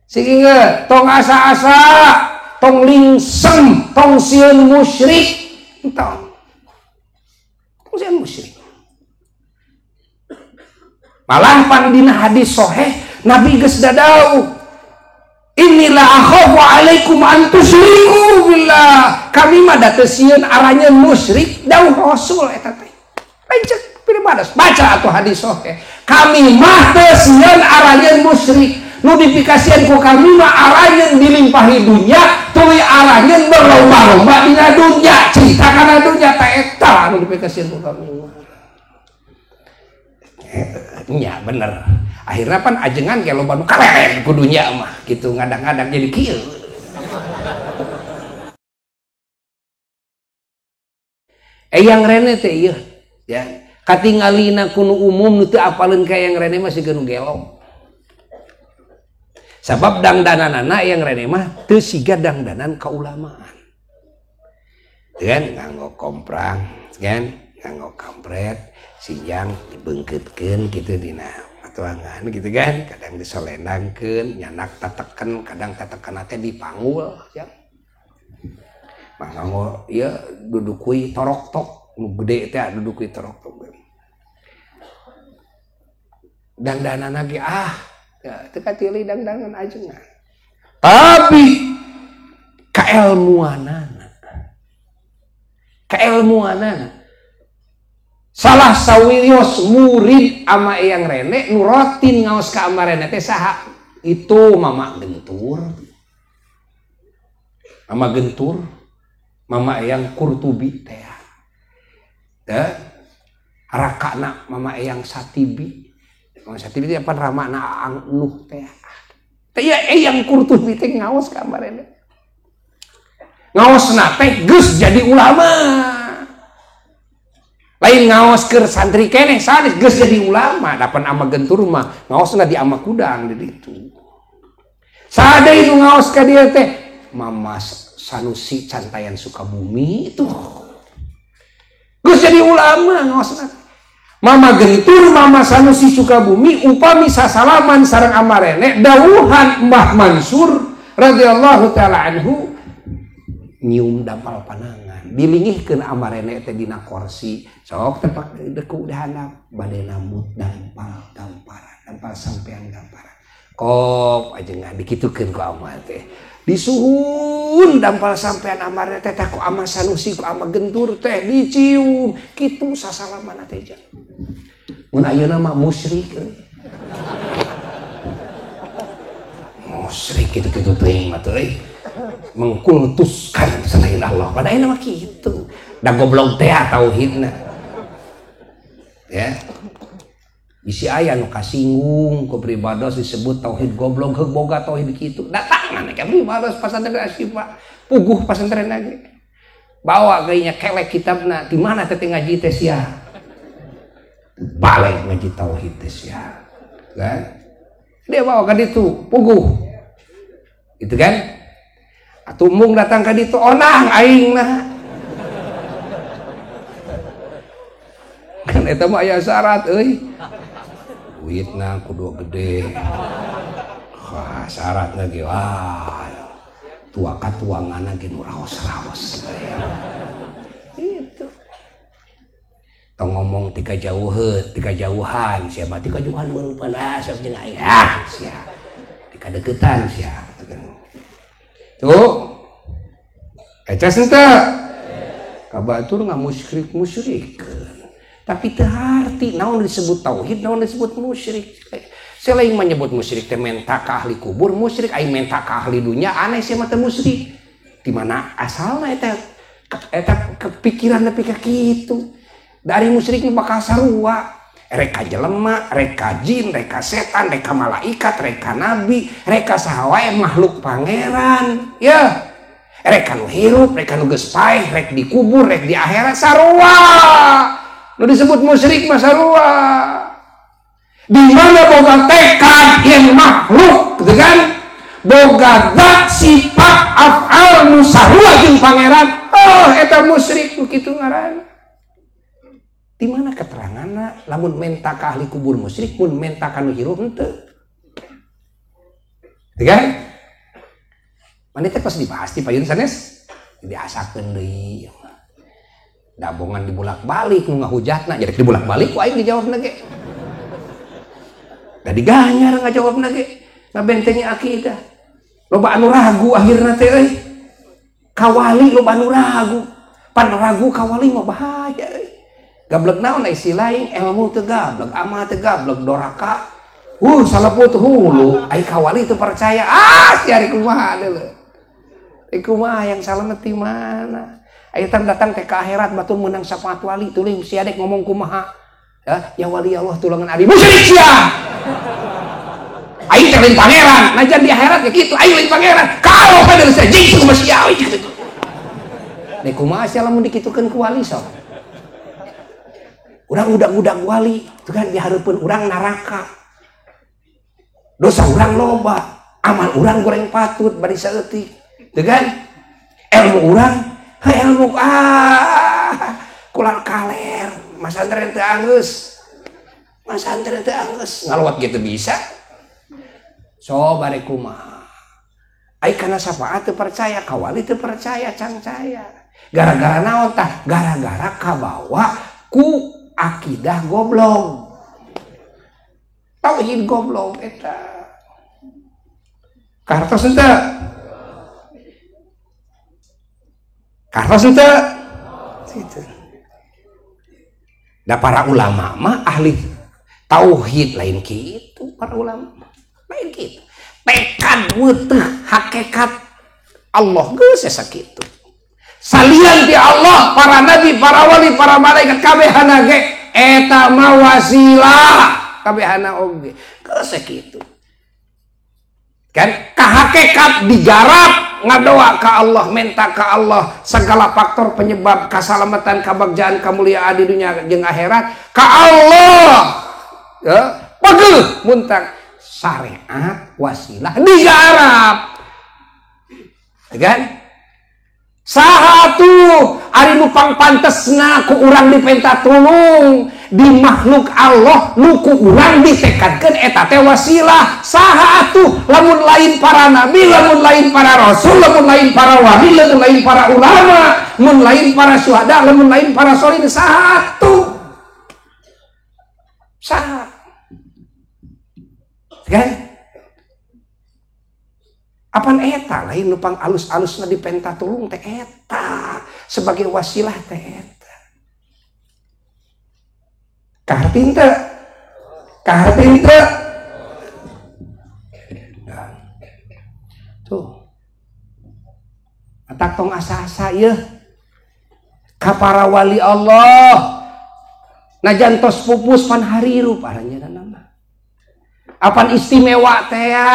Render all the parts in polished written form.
Sehingga tong asa-asa, tong lingsem, tong sieun musyrik, tong. Tong sieun musyrik. Malah pan dina hadis sahih Nabi geus dadau. Inilah akhafu alaikum an tusyriku billah. Kami mah da teu sieun aranyeun musyrik dauh Rasul eta teh. Lain cek pribadi baca atuh hadis sahih. Kami mah teu sieun aranyeun musyrik. Nu dipikasieun ku kami mah aranyeun dilimpahi dunya, tuluy aranyeun berlomba-lomba dina dunya, cinta kana dunya ta eta anu dipikasieun ku kami mah. Nya bener. Akhirnya pan ajengan ge loba nu kaleleng ku dunya mah gitu ngadang-ngadang jadi kieu. Eyang Rene teh ieu ya. Katingalina ku nu umum nu teu apaleun ka Eyang Rene mah siga nu gelo. Sabab dangdananana Eyang Rene mah teu siga dangdanan kaulamaan. Kan nganggo komprang, kan nganggo kampret, sinjang dibeungkeutkeun kitu dina patuangan gitu kan, kadang disolendangkeun, nyanak tateken, kadang tatekenna teh dipanggul ya. Manganggo ieu duduk kui torok-tok, nu gede teh duduk kui torok-tok. Dangdanana ge ah teu katili dangdanan ajengan. Tapi kaelmuanana. Kaelmuanana. Salah sawirios murid ama Eyang Rene nu rotin ngaos ka ama Rene teh saha? Itu Mama Gentur. Mama Gentur, Mama Eyang Kurtubi teh. Teh rakana Mama Eyang Satibi. Mama Satibi teh apa ramana Aang Nuh teh. Teh ya Eyang Kurtubi teh ngaos ka ama Rene. Ngaosna teh geus jadi ulama. Lain ngaos keur santri keneh sanes geus jadi ulama, dapan ama Gentur mah ngaosna di ama kudang di ditu. Sadeu nu ngaos ka dieu teh Mama Sanusi Cantayan Sukabumi itu. Geus jadi ulama ngaosna. Mama Gentur, Mama Sanusi Sukabumi upami sasalaman sareng ama Rene dawuhan Mbah Mansur radhiyallahu taala anhu nyium dampal panangan dilingihkeun ama Rene teh dina kursi sok tepak deku dihandap bade nambut dampal gamparan dampal sampean gamparan kop ajengan dikitukeun ku ama teh disuhun dampal sampean ama Rene teh ku ama Sanusi ku ama Gentur teh dicium kitu sasalaman teh jang mun ayeuna mah musyrik musyrik kitu-kitu teuing mah teh mengkultuskan selain Allah. Pada akhirnya mah kitu. Da goblok teh tauhidna. Ya. Bisi aya nu kasinggung ku pribados disebut tauhid goblok heug boga tauhid kitu. Datangan ka pribados pasantren Asyifa, puguh pasantren lagi. Bawa geunya kelek kitabna, di mana teh ngaji teh sia? Balik ngaji tauhid teh sia. Kan? Dia bawa ka ditu, puguh. Gitu kan? Atuh mung datang ka ditu onang aing nah. Kan eta mah aya syarat euy. Duitna kudu gede. Wah, syaratna ge wah. Tua katuanganna ge nu raos-raos. Itu. Tong ngomong tika jauheut, tika jauhan, sia mah tika jauhan meun panas jeung aing. Ah, sia. Tika deukeutan sia. Tuh, eces henteu. Kabatur ngamusyrik-musyrik. Tapi teu harti naon disebut tauhid, naon disebut musyrik. Selain menyebut musyrik teh menta ka ahli kubur, musyrik aing menta ka ahli dunya, aneh sia mah teh musyrik. Di mana asalna eta eta kepikiran nepi ka kitu. Dari musyrik mah bakal sarua. Reka jelema, reka jin, reka setan, reka malaikat, reka nabi, reka saha wae makhluk pangeran, ya. Reka nu hirup, reka nu geus paeh, rek dikubur, rek di akhirat sarua. Nu disebut musyrik mah sarua. Di mana boga tekad yang makhluk, gitu kan? Boga zat sifat af'al nu sarua jeung pangeran. Oh, eta musyrik nu kitu ngaranna. Di mana keteranganna lamun menta ka ahli kubur musyrik mun menta ka nu hirup henteu. Gitu kan? Mana teh pas dibahas di payun sanes diasakeun deui. Dabongan dibulak-balik nu ngahujatna jadi dibulak-balik ku aing dijawabna ge. Da diganyar ngajawabna ge ngabentengi akidah. Loba anu ragu akhirna teh euy. Kawali loba anu ragu. Pan ragu kawali mah bahaya euy. Gablek naon isi lain ilmu teu gablek, amal teu gablek, doraka. Saleput hulu, ai kawali teu percaya. Ah, si ari kumaha deuleu. Kumaha yang salamet di mana? Ayo datang teh ke akhirat batur menang syafaat wali tuluy si adek ngomong kumaha? Ya wali Allah tulungan ari musyrik sia. Aing teh lain pangeran, najan di akhirat ya kitu aing lain pangeran. Kalau pada sia jeung kumaha sia kitu. Dek kumaha sia lamun dikitukeun ku wali sok. Urang udag-udag wali, itu kan dihareupeun urang neraka. Dosa urang loba, amal urang goreng patut bari saeutik. Dengan ilmu urang, ilmu kular kaler, masantren teu anggeus. Masantren teu anggeus, ngalewat gitu bisa. So bare kumaha. Ai kana syafaat teu percaya, kawali teu percaya, cangcaya. Gara-gara naon tah? Gara-gara kabawa ku akidah goblok. Tauhid goblok eta. Kartos henteu? Kartos henteu? Gitu. Da para ulama mah ahli tauhid lain kitu para ulama. Lain kitu. Tekad weteh hakikat Allah geus sakitu. Salian ti Allah, para nabi, para wali, para malaikat kabehana ge eta mah wasilah kabehana oge. Geus sakitu. Kan kahakekat digarap ngadoa ka Allah, minta ka Allah segala faktor penyebab kasalamatan, kabagjaan, kemuliaan di dunia jeung akhirat ka Allah. Ya, pegeuh muntang syariat wasilah digarap. Kan? Saha tuh ari nu pangpantesna ku urang dipenta tulung di makhluk Allah nu ku urang ditekadkeun eta teh wasilah. Saha atuh lamun lain para nabi, lamun lain para rasul, lamun lain para wali, lamun lain para ulama, lamun lain para syuhada, lamun lain para sholihin, saha atuh? Saha? Kan? Apan eta lain nu pang alus-alusna dipenta tulung teh eta sebagai wasilah teh eta. Kaharti teu? Kaharti teu? Nah. Tuh. Atak tong asa-asa ieu ka para wali Allah. Najan tos pupus pan harirup aranjeunna mah. Apan istimewa teh ya?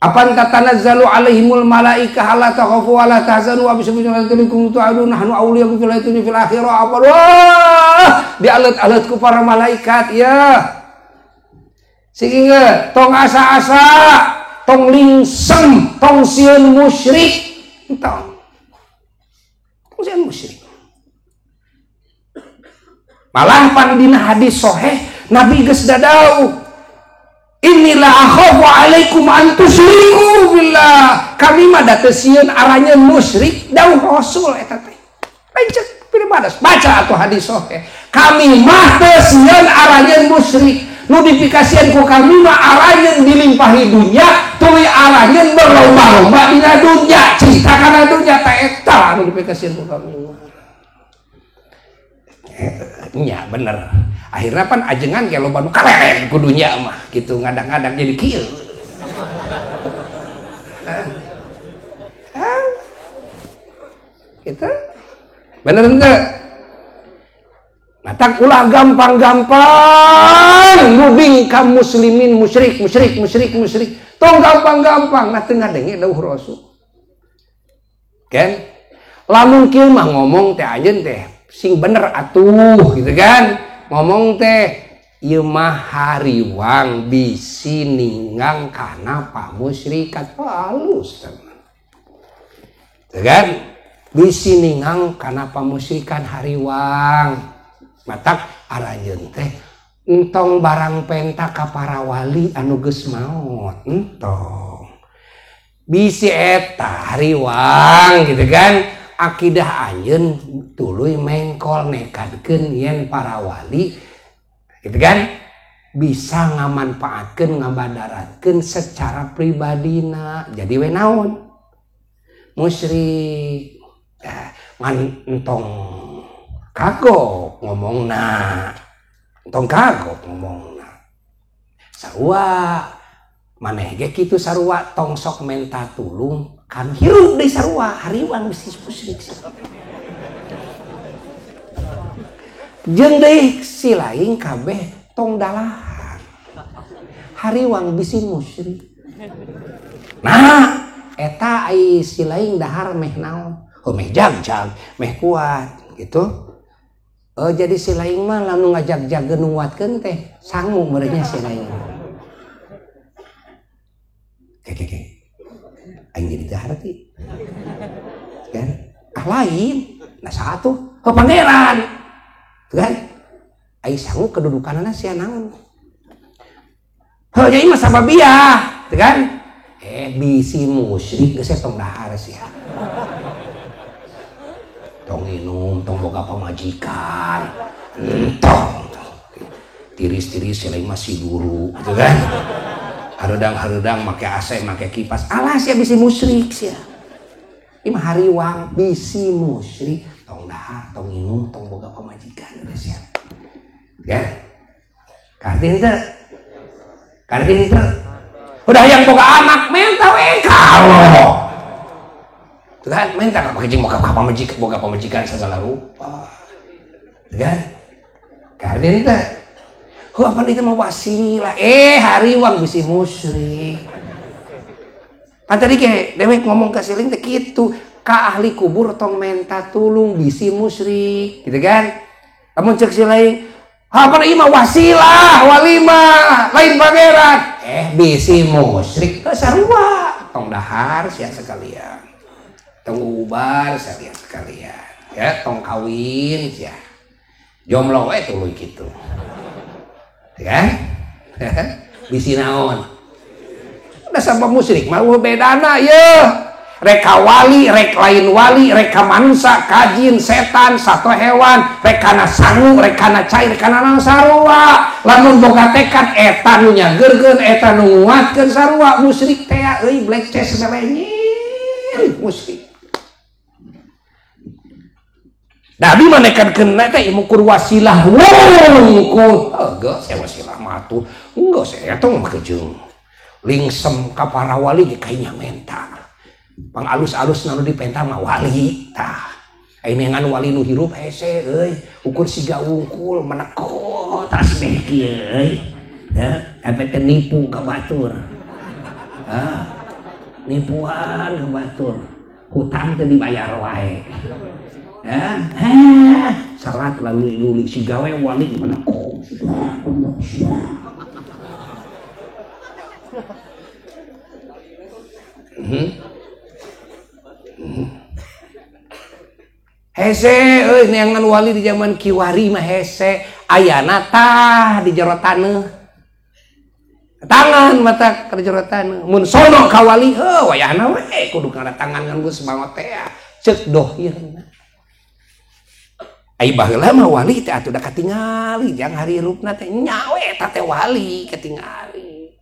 Apan tatanazzalu alaihimul malaikah alla takhafu wa la tahzanu wa abshiru bima tu'adun nahnu awliyakum fil hayati fil akhirah. Apa wah dialet-alet ku para malaikat ya. Sehingga tong asa-asa, tong lingsem, tong sieun musyrik, tong. Tong sieun musyrik. Malah pan dina hadis sahih Nabi geus dadau. Inilah akhafu alaikum an tusyriku billah. Kami mah da teu sieun aranjeun musyrik dauh Rasul eta teh. Lain ceuk piribadas baca atuh hadis sahih. Kami mah teu sieun aranjeun musyrik. Nu dipikasieun ku kami mah aranjeun dilimpahi dunya, tuluy aranjeun berlomba-lomba dina dunya, cinta kana dunya teh eta anu dipikasieun ku kami mah. Nya bener. Akhirnya pan ajengan kayak loba nu kaleren ku dunya mah gitu ngadang-ngadang jadi kieu. Gitu. Bener enggak? Matak ulah gampang-gampang nuding ka muslimin musyrik musyrik musyrik musyrik. Tong gampang-gampang nah teu ngadenge dawuh Rasul. Kan? Lamun kieu mah ngomong teh anjeun teh sing bener atuh gitu kan. Ngomong teh ieu mah hariwang bisi ninggang kana pamusyrikan. Halus teman. Kan? Bisi ninggang kana pamusyrikan hariwang. Matak aranjeun teh entong barang penta ka para wali anu geus maot, entong. Bisi eta hariwang gitu kan akidah anjeun tuluy mengkol nekadkeun yen para wali gitu kan bisa ngamanfaatkeun ngabadaratkeun secara pribadina jadi we naon musyrik ngan entong kagok ngomongna entong kagok ngomongna sarua maneh ge kitu sarua tong sok menta tulung kan hirup deui sarua hariwang bisi musyrik jeung deui si laing kabeh tong dalahan hariwang bisi musyrik nah eta ai si laing dahar meh naon oh meh jagjag meh kuat gitu. Oh jadi si laing mah lamun ngajag-jagkeun nguatkeun teh sangu meureunnya si laing. Keke aing jadi teu harti kan ah lain nah satu oh pangeran kan aing sangu kedudukanna sia naon heuh nya ieu mah sababiah teu kan bisi musyrik geus tong dahar sia tong minum tong boga pamajikan entong tiris-tiris lain masih guru gitu kan hareudang-hareudang make AC make kipas alah sia bisi musyrik sia ieu mah hariwang bisi musyrik tong dahar tong minum tong boga pamajikan geus sia ya karti teu karti teu udah yang boga anak menta we kalau kan minta ka jeung boga pamajikan segala rupa kan karti teu heuh apa itu mah wasilah hariwang bisi musyrik pan tadi ge dewek ngomong ka siling teh kitu ka ahli kubur tong menta tulung bisi musyrik gitu kan lamun ceuk si lain apa ieu mah wasilah walimah lain pangeran bisi musyrik sarua tong dahar sia sekalian tong ubar sia sekalian ya tong kawin sia jomblo we tuluy kitu kan bisi naon udah sama musyrik mah bedana ye reka wali rek lain wali reka manusia kajin setan satu hewan rekana sangu rekana cair rekana naon sarua lamun boga tekad eta nu nyageurkeun eta nu nguatkeun sarua musyrik teh euy black chest melenyir musyrik da abi mah nekadkeun teh ieu kur wasilah wungkul heuh saya wasilah mah atuh geus saya tong make jeung lingsem ka para wali ge kainya menta pang alus-alus nu dipenta mah wali tah ai neangan wali nu hirup hese euy ukur siga wungkul menekot tasbih kieu euy ya sampe teh nipu ka batur hah nipuan ka batur hutang teh dibayar wae ya salat lalu luli si gawe wali menekot hese euy neangan wali di zaman kiwari mah hese ayana tah di jero taneuh tangan mata ka jero taneuh mun sono ka wali heuh wayahna we kudu ngadatangan ngan geus semangat teh ceuk dohirna ai baheula mah wali teh atuh da katingali jang harirupna teh nya we eta teh wali katingali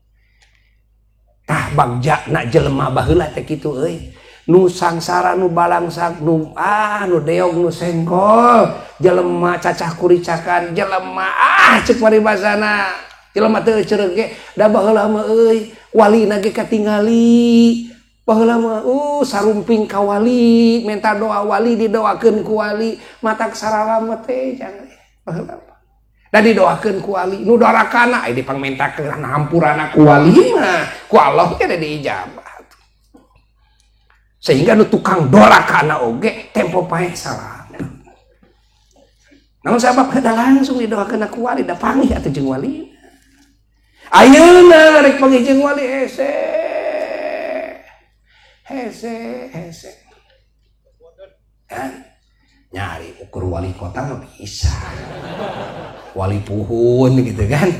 tah bagjana jelema baheula teh kitu euy nu sangsara nu balangsak nu ah nu deog nu sengkol jelema cacah kuricakan jelema ah ceuk paribasana jelema teu euceureuh ge da baheula mah euy walina ge katingali baheula mah sarumping ka wali minta doa wali didoakeun ku wali matak saralama teh jangan baheula mah da didoakeun ku wali nu dorakana aya dipangmentakeun hampurana ku wali mah ku Allah ge da diijabah sehingga nu tukang dorakana oge tempo paeh salah. Namun sabab da langsung didoakeun ku wali da panggih atuh jeung wali. Ayeuna rek panggih jeung wali hese. Hese hese. Kan nyari ukur wali kota mah bisa. Wali puhun gitu kan.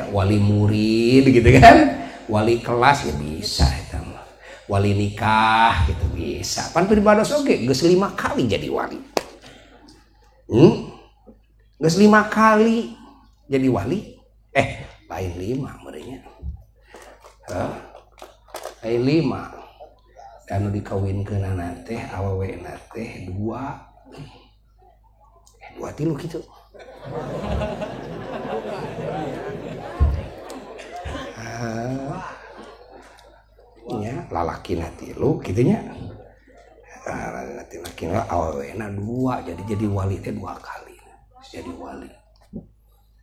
Wali murid gitu kan. Wali kelas ya bisa eta mah. Wali nikah gitu bisa. Pan pribados oge geus 5 kali jadi wali. Geus 5 kali jadi wali. Lain 5 merenya. Lain 5. Anu dikawinkeunana teh awewena teh 2. 2 3 gitu. Nya lalakina 3 kitu nya. Lalakina awewena 2 jadi wali teh 2 kali. Jadi wali.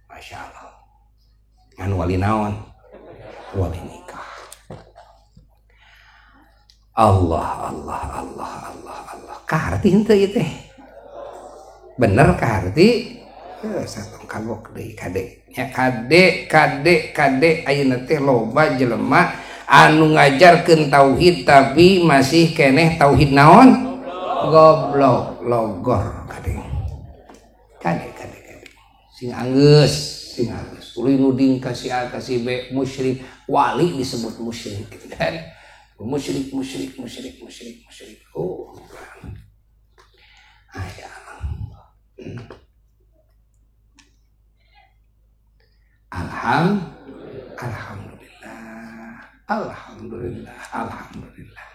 Masya Allah. Ngan wali naon? Wali nikah. Allah Allah Allah Allah Allah. Kaharti henteu ieu teh. Bener kaharti? Satong kagok deui kade. Nya kade kade kade ayeuna teh loba jelema anu ngajarkeun tauhid tapi masih keneh tauhid naon? Goblok, logor kade. Kade kade kade. Sing anggeus, sing anggeus. Tuluy nuding ka si A ka si B musyrik, wali disebut musyrik gitu kan. Musyrik musyrik musyrik musyrik musyrik. Oh. Aya. Alhamdulillah. Alhamdulillah, alhamdulillah.